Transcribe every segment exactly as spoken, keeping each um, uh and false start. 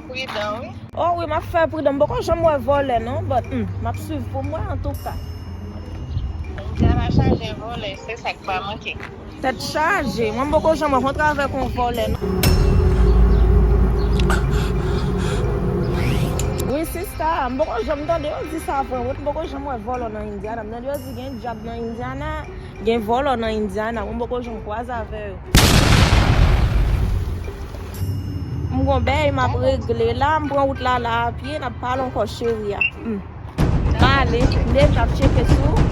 Pridan, wi. Oh wi, m ap fè pridan. M poko janm wè vòlè non, but hmm, m ap swiv pou m wè antouka. Indiana chaje vòlè, se sa k pa manke. Tèt chaje, mwen m poko janm rankontre avèk yon vòlè non. Wi sista, m poko janm tande yo di sa vre, wi, m poko janm wè vòlè nan Indiana. M tande yo di gen dyab nan Indiana. Gen vòlò nan Indiana, mwen poko janm kwaze avè yo. M gon bèy m ap regle la, m pran wout la la a pye, n ap pale ankò cheri a. Hmm. M ale, m deja ap tcheke sou.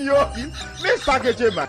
Yo, men sa ke Djema.